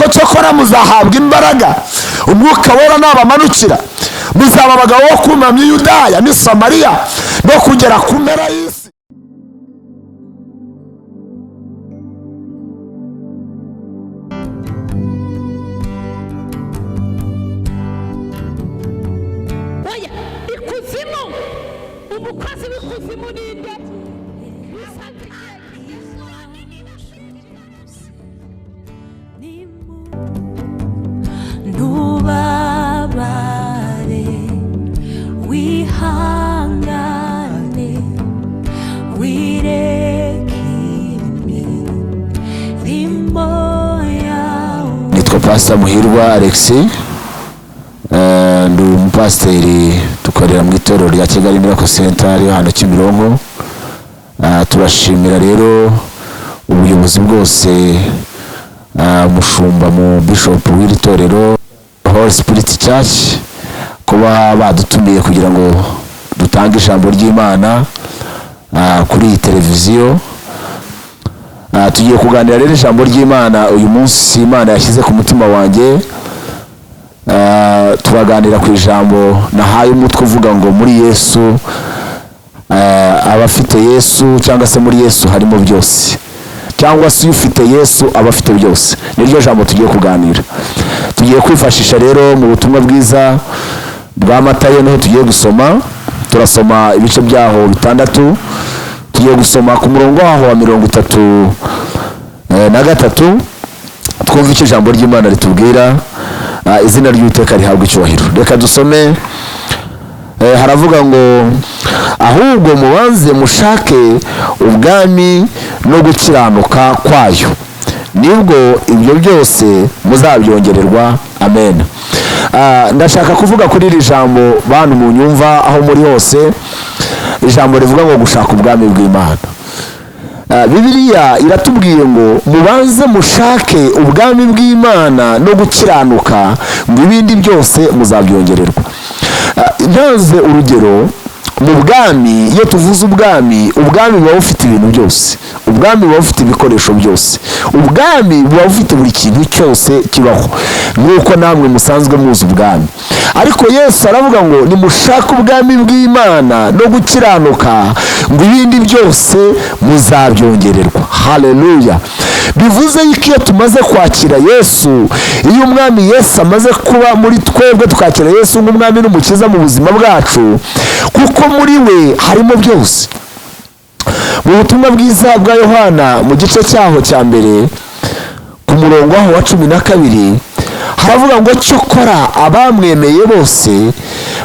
Ngo cyokora muzahabwa imbaraga, Umwuka Wera nabamanukira, muzaba abagabo bo kumpamya i Yudaya n'i Samariya no kugera ku mpera y'isi. Oya, ikuzimu, umukozi w'ikuzimu ninde? Ntubabare, wihangane, wireke imirimo yawe. Nitwa Pastor Muhirwa Alexis, ndi umupasiteri, dukorera mu itorero rya Kigali Miracle Center riri hano Kimironko. Turashimira rero ubuyobozi bwose, umushumba mu bishop w'iri torero Holy Spirit Church, kuba badutumiye kugira ngo dutange ijambo ry'Imana kuri iyi televiziyo. Tugiye kuganira rero ijambo ry'Imana uyu munsi Imana yashyize ku mutima wanjye. Turaganira ku ijambo nahaye umutwe uvuga ngo muri Yesu, abafite Yesu cyangwa se muri Yesu harimo byose, cyangwa se ufite Yesu aba afite byose. Niryo jambo tugiye kuganira. Tugiye kwifashisha rero mu butumwa bwiza bwa Matayo, niho tugiye gusoma. Turasoma ibice byaho 6. Tugiye gusoma ku murongo waho wa 33, twumve icyo ijambo ry'Imana ritubwira. Izina ry'Uwiteka rihabwa icyubahiro. Reka dusome. Haravuga ngo ahubwo mubanze mushake ubwami no gukiranuka kwayo, nibwo ibyo byose muzabyongererwa. Amen. Ndashaka kuvuga kuri iri jambo, bantu munyumva aho muri hose, ijambo rivuga ngo gushaka ubwami bw'Imana. Bibiliya iratubwiye ngo mubanze mushake ubwami bw'Imana no gukiranuka, ngo ibindi byose muzabyongererwa. Ntanze urugero mu bwami, iyo tuvuze ubwami, ubwami buba bufite ibintu byose, ubwami buba bufite ibikoresho byose, ubwami buba bufite buri kintu cyose kibaho, nk'uko namwe musanzwe muzi ubwami. Ariko Yesu aravuga ngo nimushake ubwami bw'Imana no gukiranuka, ngo ibindi byose muzabyongererwa. Haleluya. Bivuze yuko iyo tumaze kwakira Yesu, iyo umwami Yesu amaze kuba muri twebwe, tukakira Yesu nk'umwami n'umukiza mu buzima bwacu, kuko muri we harimo byose. Mu butumwa bwiza bwa Yohana mu gice cyaho cya 1 ku murongo waho wa 12, haravuga ngo cyokora abamwemeye bose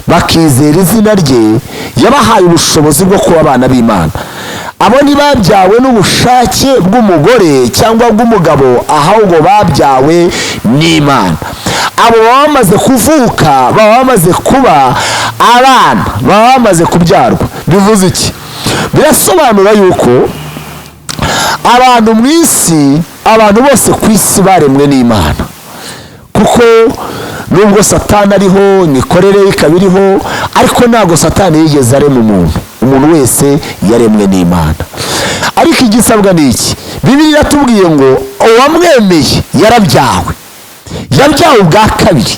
bakizera izina rye, yabahaye ubushobozi bwo kuba abana b'Imana. Abo ntibabyawe n'ubushake bw'umugore cyangwa bw'umugabo, ahubwo babyawe n'Imana. Abo baba bamaze kuvuka, baba bamaze kuba abana, baba bamaze kubyarwa. Bivuze iki? Birasobanura yuko abantu mu isi, abantu bose ku isi baremwe n'Imana. Kuko nubwo Satani ariho, imikorere ikaba iriho, ariko ntabwo Satani yigeze arema umuntu. Umuntu wese yaremwe n'Imana. Ariko igisabwa ni iki? Bibiliya iratubwiye ngo uwamwemeye yarabyawe, yabyawe ubwa kabiri.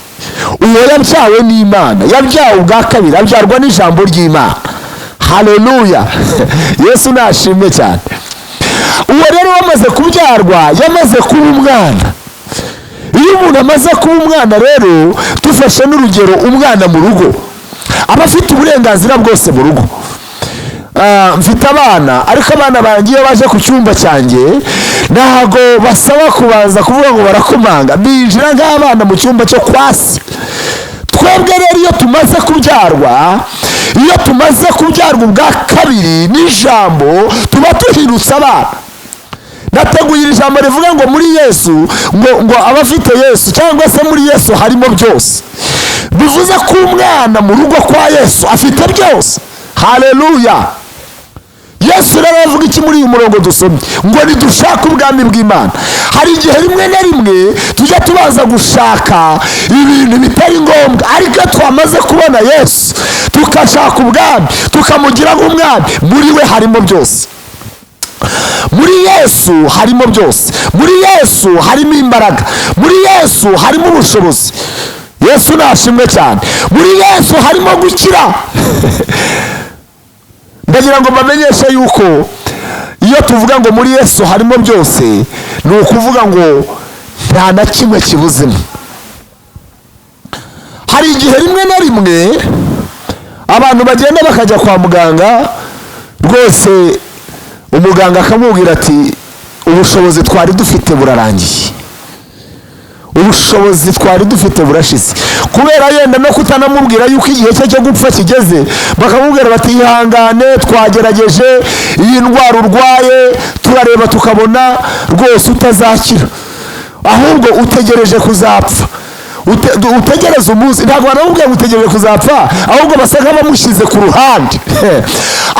Uwo yabyawe n'Imana, yabyawe ubwa kabiri, abyarwa n'ijambo ry'Imana. Haleluya. Yesu nashimwe cyane. Uwo rero wamaze kubyarwa, yamaze kuba umwana. Iyo umuntu amaze kuba umwana rero, dufashe n'urugero umwana mu rugo, aba afite uburenganzira bwose mu rugo. Mfite abana, ariko abana banjye iyo baje ku cyumba cyanjye ntago basaba kubanza kuvuga ngo barakomanga, binjira nk'abana mu cyumba cyo kwasi. Twebwe rero iyo tumaze kubyarwa, iyo tumaze kubyarwa ubwa kabiri n'ijambo, tuba duhindutse abana. Nateguye iri jambo rivuga ngo muri Yesu, ngo abafite Yesu cyangwa se muri Yesu harimo byose. Bivuze ko umwana mu rugo kwa Yesu afite byose. Haleluya. Yesu rero avuga iki muri uyu murongo dusomye? Ngo nidushake ubwami bw'Imana. Hari igihe rimwe na rimwe tujya tubanza gushaka ibintu bitari ngombwa, ariko iyo twamaze kubona Yesu tukashaka ubwami, tukamugira nk'umwami, muri we harimo byose. Muri Yesu harimo byose, muri Yesu harimo imbaraga, muri Yesu harimo ubushobozi. Yesu nashimwe cyane. Muri Yesu harimo gukira. Ndagira ngo mbamenyeshe yuko iyo tuvuga ngo muri Yesu harimo byose, ni ukuvuga ngo nta na kimwe kibuzemo. Hari igihe rimwe na rimwe abantu bagenda bakajya kwa muganga, rwose umuganga akamubwira ati ubushobozi twari dufite burarangiye, ubushobozi twari dufite burashize. Kubera yenda no kutanamubwira yuko igihe cye cyo gupfa kigeze, bakamubwira bati ihangane, twagerageje iyi ndwara urwaye, turareba tukabona rwose utazakira, ahubwo utegereje kuzapfa. Utegereze umunsi. Ntabwo banamubwira ngo utegereje kuzapfa, ahubwo basa nk'abamushyize ku ruhande.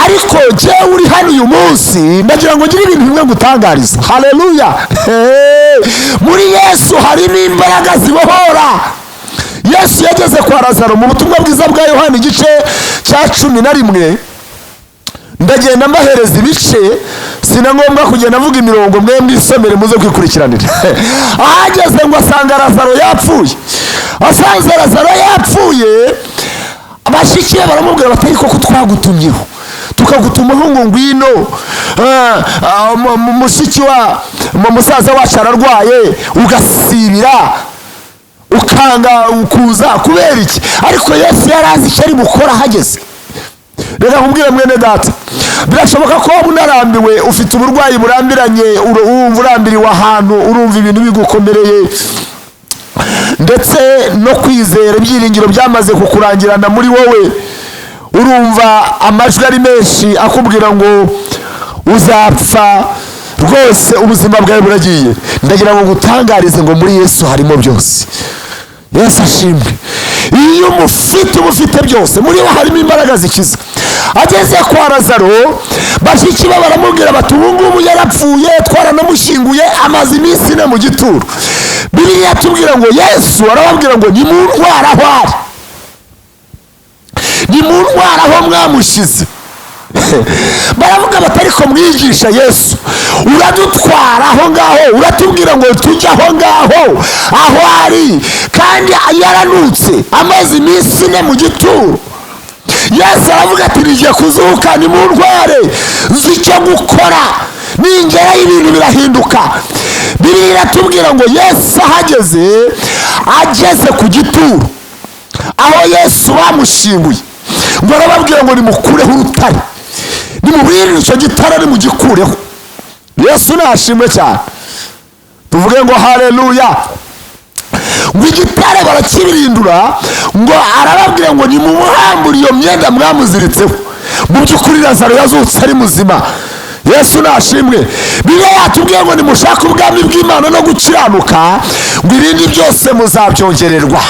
Ariko jyewe uri hano uyu munsi, ndagira ngo ngire ibintu bimwe ngutangariza. Haleluya! Muri Yesu harimo imbaraga zibohora. Yesu yageze kwa Lazaro mu butumwa bwiza bwa Yohana igice cya 11. Ndagenda mbahereza ibice, sina ngombwa kugenda mvuga imirongo, mwe mwisomere muze kwikurikiranira. Ahageze ngo asanga Lazaro yapfuye. Asanze Lazaro yapfuye, bashiki be baramubwira bati ariko ko twagutumyeho, tukagutumaho ngo ngwino, mushiki wa musaza wacu ararwaye, ugasibira ukanga kuza kubera iki? Ariko Yesu yari azi icyo ari bukora ahageze. Reka nkubwire mwene data, birashoboka ko waba unarambiwe, ufite uburwayi burambiranye, urumva urambiriwe ahantu, urumva ibintu bigukomereye, ndetse no kwizera ibyiringiro byamaze kukurangirana muri wowe, urumva amajwi ari menshi akubwira ngo uzapfa rwose, ubuzima bwawe buragiye. Ndagira ngo ngutangarize ngo muri Yesu harimo byose. Yesu ashimwe. Iyo umufite uba ufite byose, muri we harimo imbaraga zikiza. Ageze kwa Lazaro, bashiki be baramubwira bati ubu ngubu yarapfuye, twaranamushyinguye, amaze iminsi 4 mu gituro. Bibiliya yatubwira ngo Yesu arababwira ngo nimuntware aho ari, nimuntware aho mwamushyize. Baravuga bati ariko mwigisha Yesu, uradutwara aho ngaho, uratubwira ngo tujye aho ngaho aho ari, kandi yaranutse, amaze iminsi 4 mu gituro. Yesu aravuga ati nigiye kuzuka, nimuntware, nzi icyo gukora, ningerayo ibintu birahinduka. Bibiliya iratubwira ngo Yesu ahageze, ageze ku gituro aho Yesu bamushyinguye, ngo arababwira ngo nimukureho urutare, nimubwirire icyo gitare nimugikureho. Yesu nashimwe cyane. Tuvuge ngo haleluya. Ngo igitare barakibirindura, ngo arababwira ngo nimumuhambure iyo myenda mwamuziritseho. Mu by'ukuri Lazaro yazutse ari muzima. Yesu nashimwe. Bibiliya yatubwiye ngo nimushake ubwami bw'Imana no gukiranuka, ngo ibindi byose muzabyongererwa.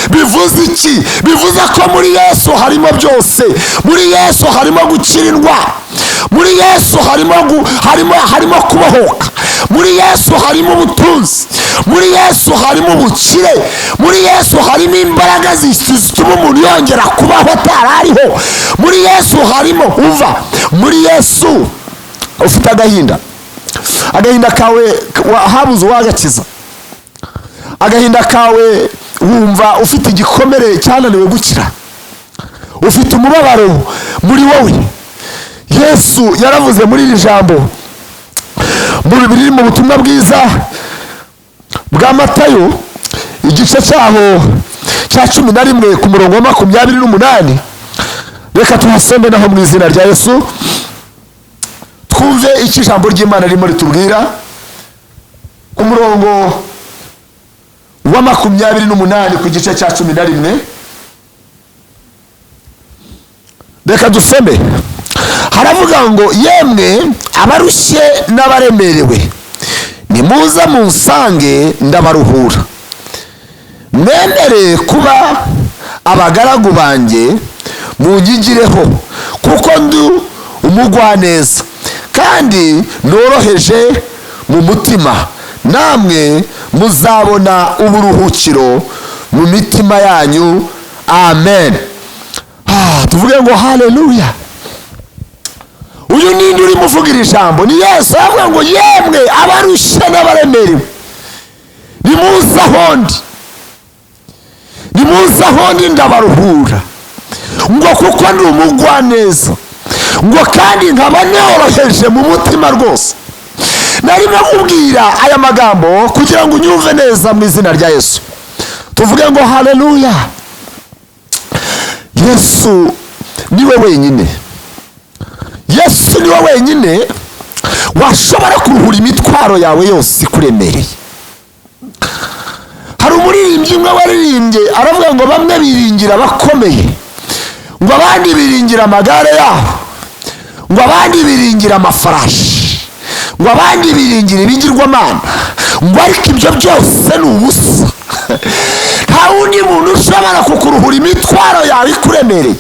Bivuze iki? Bivuze ko muri Yesu harimo byose. Muri Yesu harimo gukira indwara, muri Yesu harimo kubohoka, muri Yesu harimo ubutunzi, muri Yesu harimo ubukire, muri Yesu harimo imbaraga zituma umuntu yongera kubaho atarariho. Muri Yesu harimo uva muri Yesu ufite agahinda, agahinda kawe habuze uwagakiza, agahinda kawe wumva ufite igikomere cyananiwe gukira, ufite umubabaro muri wowe. Yesu yaravuze muri iri jambo muri biri mu butumwa bwiza bwa Matayo igice cyaho cya 11 ku murongo wa 28. Reka tuhasome naho mu izina rya Yesu, twumve icyo ijambo ry'Imana ririmo ritubwira. Ku murongo wa 28 ku gice cya 11, reka dusome. Haravuga ngo yemwe abarushye n'abaremerewe, nimuze munsange ndabaruhura, mwemere kuba abagaragu banjye munyigireho, kuko ndi umugwaneza kandi noroheje mu mutima, namwe muzabona uburuhukiro mu mitima yanyu. Amen. Tuvuge ngo haleluya. Uyu ninde urimo uvuga iri jambo? Ni Yesu. Aravuga ngo yemwe abarushye n'abaremerewe, nimuze aho ndi, nimuze aho ndi ndabaruhura, ngo kuko ndi umugwaneza, ngo kandi nkaba noroheje mu mutima rwose. Narimo kubwira aya magambo kugira ngo unyumve neza mu izina rya Yesu. Tuvuge ngo haleluya. Yesu niwe wenyine, Yesu niwe wenyine washobora kuruhura imitwaro yawe yose ikuremereye. Hari umuririmbyi umwe waririmbye aravuga ngo bamwe biringira abakomeye, ngo abandi biringira amagare yabo, ngo abandi biringira amafarashi, ngo abandi biringira ibigirwamana, ngo ariko ibyo byose ni ubusa. Nta wundi muntu ushobora kukuruhura imitwaro yawe ikuremereye.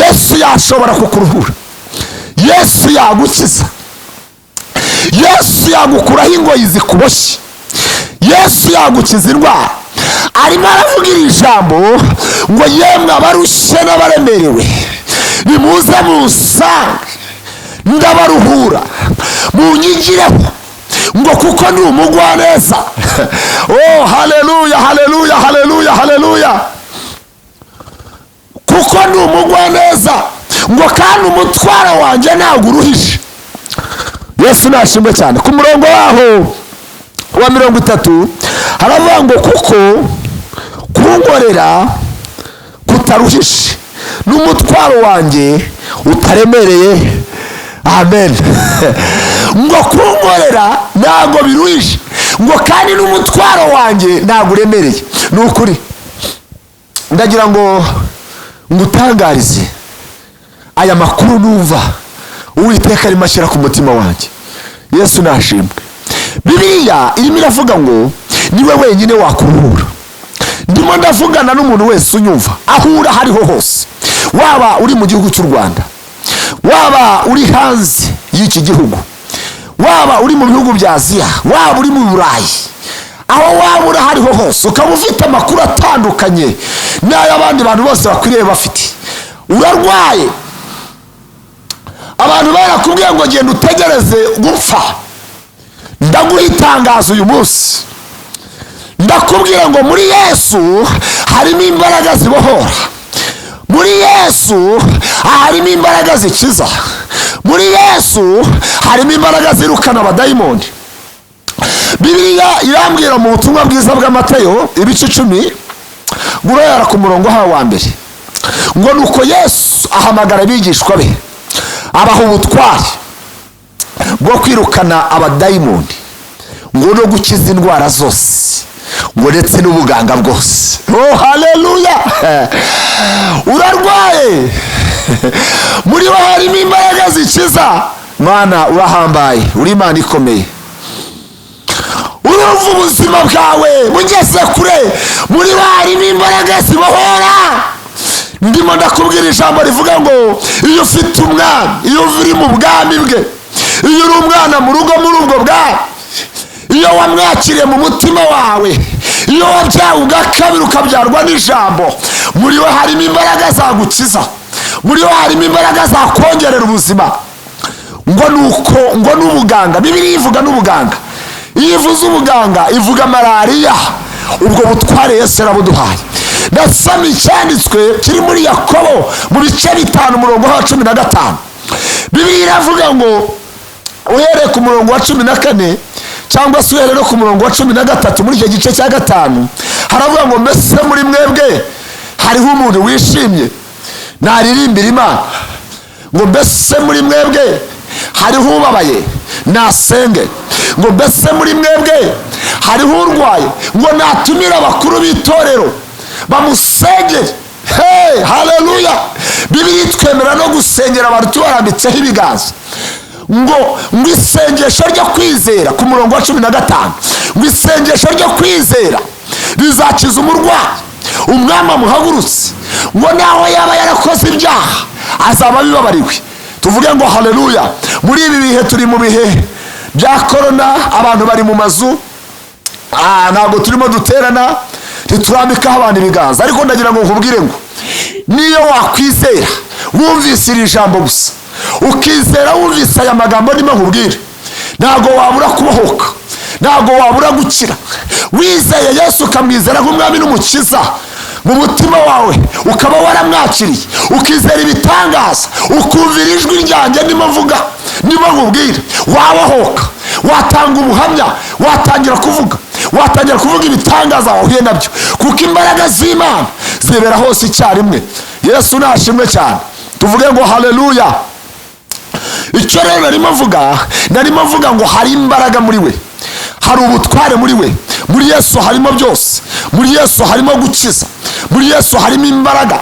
Yesu yashobora kukuruhura, Yesu yagukiza, Yesu yagukuraho ingoyi zikuboshye, Yesu yagukiza indwara. Arimo aravuga iri jambo ngo yemwe abarushye n'abaremerewe, nimuze munsange ndabaruhura, munyigireho, ngo kuko ndi umugwaneza. Oh haleluya, haleluya, haleluya, haleluya. Kuko ndi umugwaneza, ngo kandi umutwaro wanjye ntabwo uruhije. Yesu nashimwe cyane. Ku murongo waho wa 30 haravuga ngo kuko kunkorera kutaruhije n'umutwaro wanjye utaremereye. Amen. Ngo kunkorera ntabwo biruhije, ngo kandi n'umutwaro wanjye ntabwo uremereye. Ni ukuri ndagira ngo ngutangarize aya makuru numva Uwiteka arimo ashyira ku mutima wanjye. Yesu nashimwe. Bibiliya irimo iravuga ngo niwe wenyine wakuruhura. Ndimo ndavugana n'umuntu wese unyumva aho uri aho ariho hose, waba uri mu gihugu cy'u Rwanda, waba uri hanze y'iki gihugu, waba uri mu bihugu bya Aziya, waba uri mu Burayi, aho waba uri aho ariho hose, ukaba ufite amakuru atandukanye n'ay'abandi bantu bose bakwiriye bafite. Urarwaye, abantu barakubwiye ngo genda utegereze gupfa, ndaguha itangazo uyu munsi, ndakubwira ngo muri Yesu harimo imbaraga zibohora, muri Yesu harimo imbaraga zikiza, muri Yesu harimo imbaraga zirukana abadayimoni. Bibiliya irambwira mu butumwa bwiza bwa Matayo ibice 10 guhera ku murongo wa mbere ngo nuko Yesu ahamagara abigishwa be, abaha ubutware bwo kwirukana abadayimoni, ngo no gukiza indwara zose, ngo ndetse n'ubuganga bwose. Oh haleluya. Urarwaye, muri we harimo imbaraga zikiza. Mana urahambaye, uri Imana ikomeye. Urumva ubuzima bwawe bugeze kure, muri we harimo imbaraga zibohora. Ndimo ndakubwira ijambo rivuga ngo iyo ufite umwami, iyo uri mu bwami bwe, iyo uri umwana mu rugo muri ubwo bwami, iyo wamwakiriye mu mutima wawe, iyo wabyawe ubwa kabiri ukabyarwa n'ijambo, muri we harimo imbaraga zagukiza, muri we harimo imbaraga zakongerera ubuzima. Ngo nuko ngo n'ubuganga, Bibiliya ivuga n'ubuganga. Iyo ivuze ubuganga ivuga malariya. Ubwo butware Yesu yarabuduhaye. Ndasoma icyanditswe kiri muri Yakobo mu bice 5 umurongo wa 15. Bibiliya iravuga ngo uhereye ku murongo wa 14 cyangwa se uhereye no ku murongo wa 13 muri icyo gice cya 5, haravuga ngo mbese muri mwebwe hariho umuntu wishimye naririmbira Imana, ngo mbese muri mwebwe hariho ubabaye nasenge, ngo mbese muri mwebwe hariho urwaye, ngo natumire abakuru b'itorero bamusengere. Hey, haleluya. Bibiliya itwemera no gusengera abantu tubarambitseho ibiganza. Ngo isengesho ryo kwizera ku murongo wa 15, ngo isengesho ryo kwizera rizakiza umurwayi, umwami amuhagurutse, ngo naho yaba yarakoze ibyaha azaba abibabariwe. Tuvuge ngo haleluya. Muri ibi bihe turi mu bihe bya korona, abantu bari mu mazu, ntabwo turimo duterana, ntiturambikaho abantu ibiganza, ariko ndagira ngo nkubwire ngo niyo wakwizera wumvise iri jambo gusa, Ukizera wumvise aya magambo ndimo nkubwira, ntabwo wabura kubohoka, ntabwo wabura gukira. Wizeye Yesu, ukamwizera nk'umwami n'umukiza mu mutima wawe, ukaba waramwakiriye, ukizera ibitangaza, ukumvira ijwi ryanjye ndimo mvuga, ndimo nkubwira, wabohoka, watanga ubuhamya, watangira kuvuga ibitangaza wahuye nabyo, kuko imbaraga z'Imana zibera hose icyarimwe. Yesu nashimwe cyane. Tuvuge ngo haleluya. Icyo rero narimo mvuga ngo hari imbaraga muri we, hari ubutware muri we. Muri Yesu harimo byose, muri Yesu harimo gukiza, muri Yesu harimo imbaraga.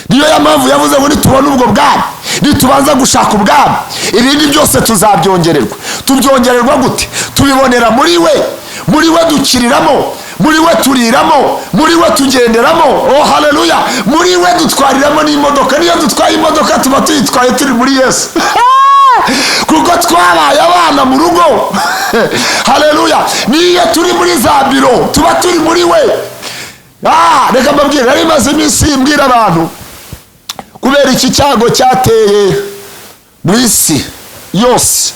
Niyo ya mpamvu yavuze ngo nitubona ubwo bwami, nitubanza gushaka ubwami, ibindi byose tuzabyongererwa. Tubyongererwa gute? Tubibonera muri we. Muri we dukiriramo, muri we turiramo, muri we tugenderamo. Oh haleluya! Muri we dutwariramo n'imodoka. Niyo dutwaye imodoka, tuba tuyitwaye turi muri Yesu, kuko twabaye abana mu rugo. Haleluya! Niyo turi muri za biro, tuba turi muri we. Reka mbabwire, nari maze iminsi mbwira abantu, kubera iki cyago cyateye mu isi yose,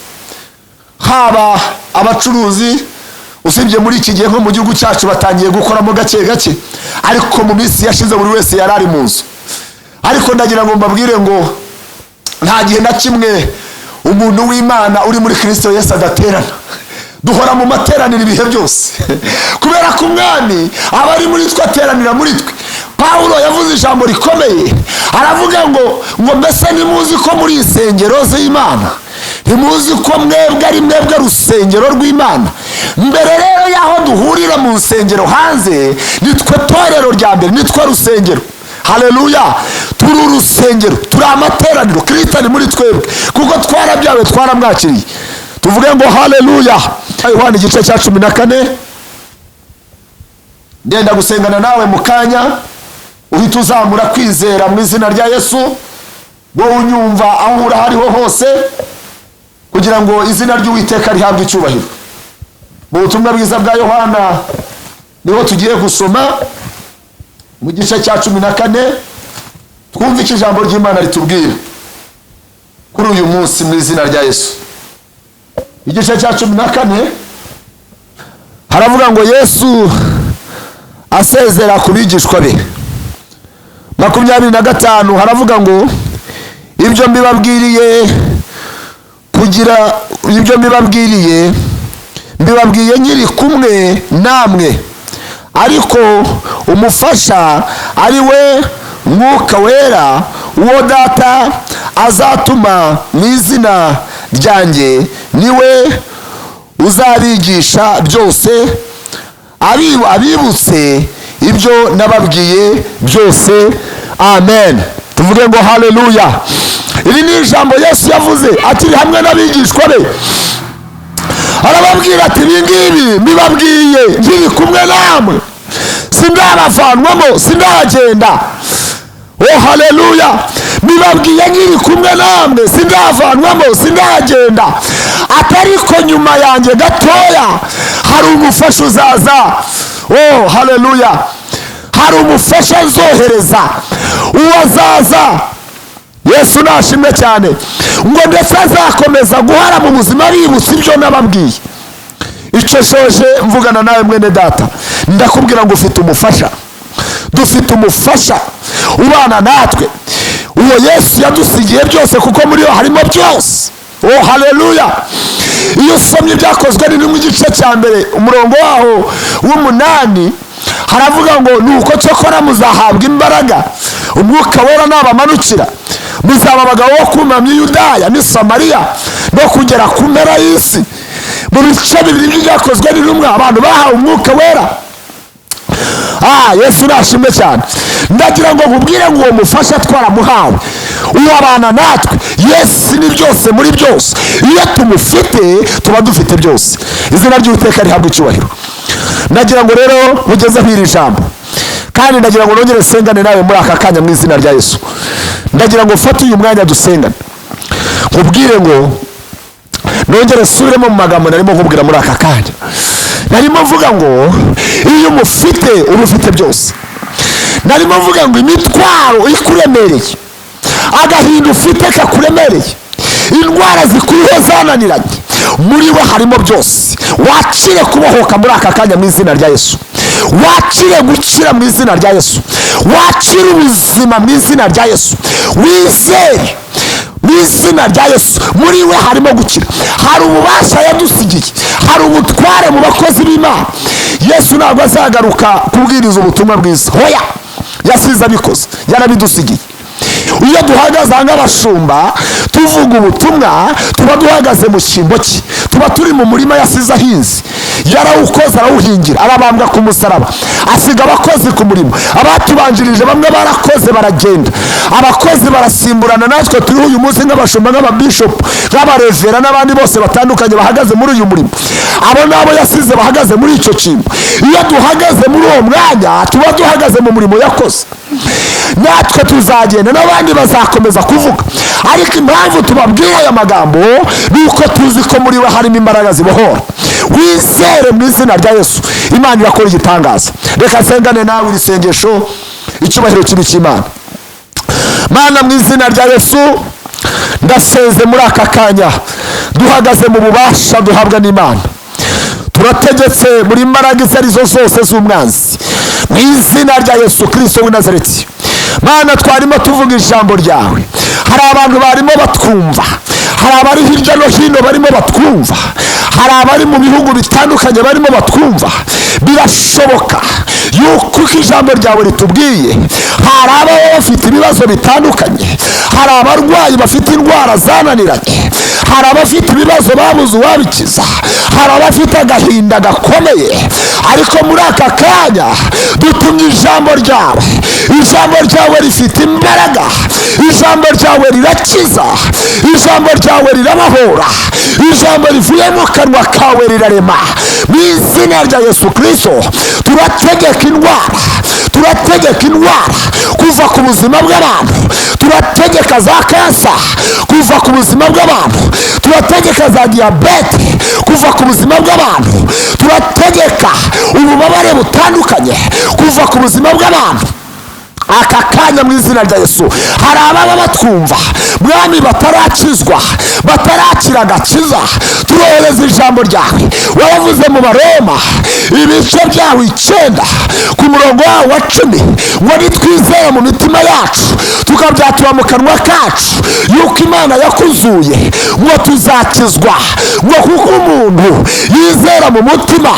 haba abacuruzi, usibye muri iki gihe nko mu gihugu cyacu batangiye gukoramo gake gake, ariko mu minsi yashize buri wese yari ari mu nzu. Ariko ndagira ngo mbabwire ngo nta gihe na kimwe umuntu w'Imana uri muri Kirisito Yesu adaterana. Duhora mu materaniro ibihe byose, kubera ko umwami aba ari muri twe, ateranira muri twe. Pawulo yavuze ijambo rikomeye, aravuga ngo mbese ntimuzi ko muri insengero z'Imana? Ntimuzi ko mwebwe ari mwebwe rusengero rw'Imana? Mbere rero y'aho duhurira mu nsengero hanze, nitwe torero rya mbere, nitwe rusengero. Haleluya! Turi urusengero, turi amateraniro. Kirisito ari muri twebwe kuko twarabyawe, twaramwakiriye. Tuvuge ngo haleluya. Yohana igice cya 14. Ndenda gusengana nawe mu kanya, uhita uzamura kwizera mu izina rya Yesu, wowe unyumva aho uri aho ariho hose, kugira ngo izina ry'Uwiteka rihabwe icyubahiro. Mu butumwa bwiza bwa Yohana niho tugiye gusoma, mu gice cya 14, twumve icyo ijambo ry'Imana ritubwira kuri uyu munsi mu izina rya Yesu. Igice cya 14 haravuga ngo: Yesu asezera ku bigishwa be. 25 haravuga ngo: ibyo mbibabwiriye kugira ibyo mbibabwiriye, mbibabwiye nkiri kumwe namwe, ariko umufasha, ari we Mwuka Wera, uwo Data azatuma mu izina ryanjye, niwe uzabigisha byose, abibutse ibyo nababwiye byose. Amen. Tuvuge ngo haleluya. Iri ni ijambo Yesu yavuze akiri hamwe n'abigishwa be. Arababwira ati: ibi ngibi mbibabwiye nkiri kumwe namwe, sindabavanwamo, sindagenda. Oh haleluya! Mbibabwiye nkiri kumwe namwe, sindavanwamo, sindagenda. Atariko nyuma yanjye gatoya hari umufasha uzaza. Oh haleluya! Hari umufasha nzohereza, uwo azaza. Yesu nashimwe cyane. Ngo ndetse azakomeza guhara mu buzima, bibutsa ibyo nababwiye. Icyo shoje mvugana nawe, mwene data, ndakubwira ngo ufite umufasha, dufite umufasha ubana natwe. Uwo Yesu yadusigiye byose, kuko muri yo harimo byose. Oh haleluya! Iyo usomye Ibyakozwe n'Intumwa igice cya 1, umurongo waho w'8, haravuga ngo: nuko cyokora muzahabwa imbaraga, Umwuka Wera nabamanukira, muzaba abagabo bo kumpamya i Yudaya n'i Samariya no kugera ku mpera y'isi. Mu bice bibiri by'Ibyakozwe n'Intumwa, abantu bahawe Umwuka Wera. Yesu nashimwe cyane. Ndagira ngo nkubwire ngo uwo mufasha twaramuhawe, uwo abana natwe. Yesu ni byose muri byose. Iyo tumufite, tuba dufite byose. Izina ry'Uwiteka rihabwa icyubahiro. Ndagira ngo rero mugezeho iri jambo, kandi ndagira ngo nongere sengane nawe muri aka kanya mu izina rya Yesu. Ndagira ngo ufate uyu mwanya dusengane, nkubwire ngo nongere nsubiremo mu magambo narimo nkubwira muri aka kanya. Narimo mvuga ngo iyo umufite, uba ufite byose. Narimo mvuga ngo imitwaro ikuremereye, agahinda ufite kakuremereye. Indwara zikuriho zananiranye, muri we harimo byose. Wakire kubohoka muri aka kanya mu izina rya Yesu. Wakire gukira mu izina rya Yesu. Wakire ubuzima mu izina rya Yesu. Wizere mu izina rya Yesu, muri we harimo gukira. Hari ububasha yadusigiye, hari ubutware mu bakozi b'Imana. Yesu ntabwo azagaruka kubwiriza ubutumwa bwiza, hoya, yasize abikoze, yarabidusigiye. Iyo duhagaze aha nk'abashumba tuvuga ubutumwa, tuba duhagaze mu cyimbo cye, tuba turi mu murima yasize ahinze. Yarawukoze, arawuhingira, arabambwa ku musaraba, asiga abakozi ku murimo. Abatubanjirije bamwe barakoze baragenda, abakozi barasimburana. Natwe turiho uyu munsi nk'abashumba, nk'ababishopu, nk'abarevera n'abandi bose batandukanye bahagaze muri uyu murimo. Abo nabo yasize bahagaze muri icyo cyimbo. Iyo duhagaze muri uwo mwanya, tuba duhagaze mu murimo yakoze. Natwe tuzagenda, n'abandi bazakomeza kuvuga, ariko impamvu tubabwira aya magambo ni uko tuzi ko muri we harimo imbaraga zibohora. Wizere mu izina rya Yesu, Imana irakora igitangaza. Reka nsengane nawe iri sengesho. Icyubahiro kibi cy'Imana. Mana, mu izina rya Yesu, ndasenze muri aka kanya. Duhagaze mu bubasha duhabwa n'Imana, turategetse buri mbaraga izo arizo zose z'umwanzi mu izina rya Yesu Kirisito w'i Nazareti. Mana, twarimo tuvuga ijambo ryawe. Hari abantu barimo batwumva, hari abari hirya no hino barimo batwumva, hari abari mu bihugu bitandukanye barimo batwumva. Birashoboka yuko uko ijambo ryawe ritubwiye, hari ababa bafite ibibazo bitandukanye, hari abarwayi bafite indwara zananiranye, hari abafite ibibazo babuze uwabikiza, hari abafite agahinda gakomeye. Ariko muri aka kanya dutumye ijambo ryawe. Ijambo ryawe rifite imbaraga, ijambo ryawe rirakiza, ijambo ryawe rirabahora, ijambo rivuye mu kanwa kawe rirarema. Mu izina rya Yesu Kirisito, turategeka indwara, turategeka indwara kuva ku buzima bw'abantu, turategeka za kansa kuva ku buzima bw'abantu, turategeka za diyabete kuva ku buzima bw'abantu, turategeka ububabare butandukanye kuva ku buzima bw'abantu aka kanya mu izina rya Yesu. Hari ababa batwumva, Mwami, batarakizwa, batarakira agakiza. Turohereza ijambo ryawe. Waravuze mu Baroma ibice byawe 9 ku murongo wawe wa 10 ngo nitwizera mu mitima yacu, tukabyatura mu kanwa kacu yuko Imana yakuzuye, ngo tuzakizwa. Ngo kuko umuntu yizera mu mutima,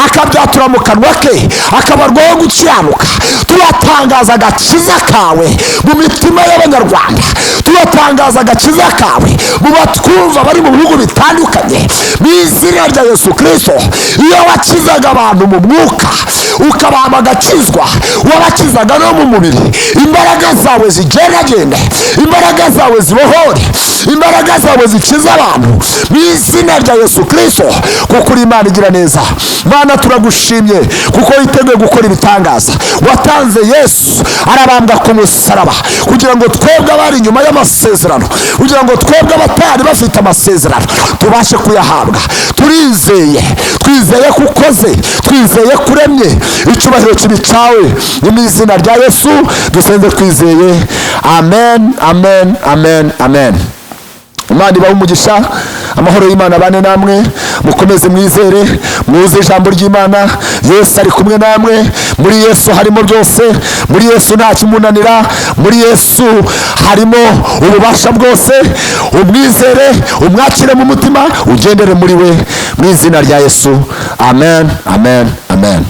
akabyatura mu kanwa ke, akabarwaho gukiranuka. Turatangaza agakiza kawe mu mitima y'Abanyarwanda, turatangaza agakiza kawe mu batwumva bari mu bihugu bitandukanye mu izina rya Yesu Kirisito. Iyo wakizaga abantu mu mwuka, ukabamba agakizwa, wabakizaga no mu mubiri. Imbaraga zawe zigendagende, imbaraga zawe zibohore, imbaraga zawe zikiza abantu mu izina rya Yesu Kirisito, kuko uri Imana igira neza. Mana, turagushimye kuko witeguye gukora ibitangaza. Watanze Yesu arabambwa ku musaraba kugira ngo twebwe abari inyuma y'amasezerano, kugira ngo twebwe abatari bafite amasezerano tubashe kuyahabwa. Turizeye, twizeye ko ukoze, twizeye ko uremye. Icyubahiro kibi cyawe. Ni mu izina rya Yesu dusenze twizeye. Amen, amen, amen, amen. Imana ibahe umugisha, amahoro y'Imana abane namwe. Mukomeze mwizere, muze ijambo ry'Imana. Yesu ari kumwe namwe. Muri Yesu harimo byose, muri Yesu nta kimunanira, muri Yesu harimo ububasha bwose. Umwizere, umwakire mu mutima, ugendere muri we mu izina rya Yesu. Amen, amen, amen.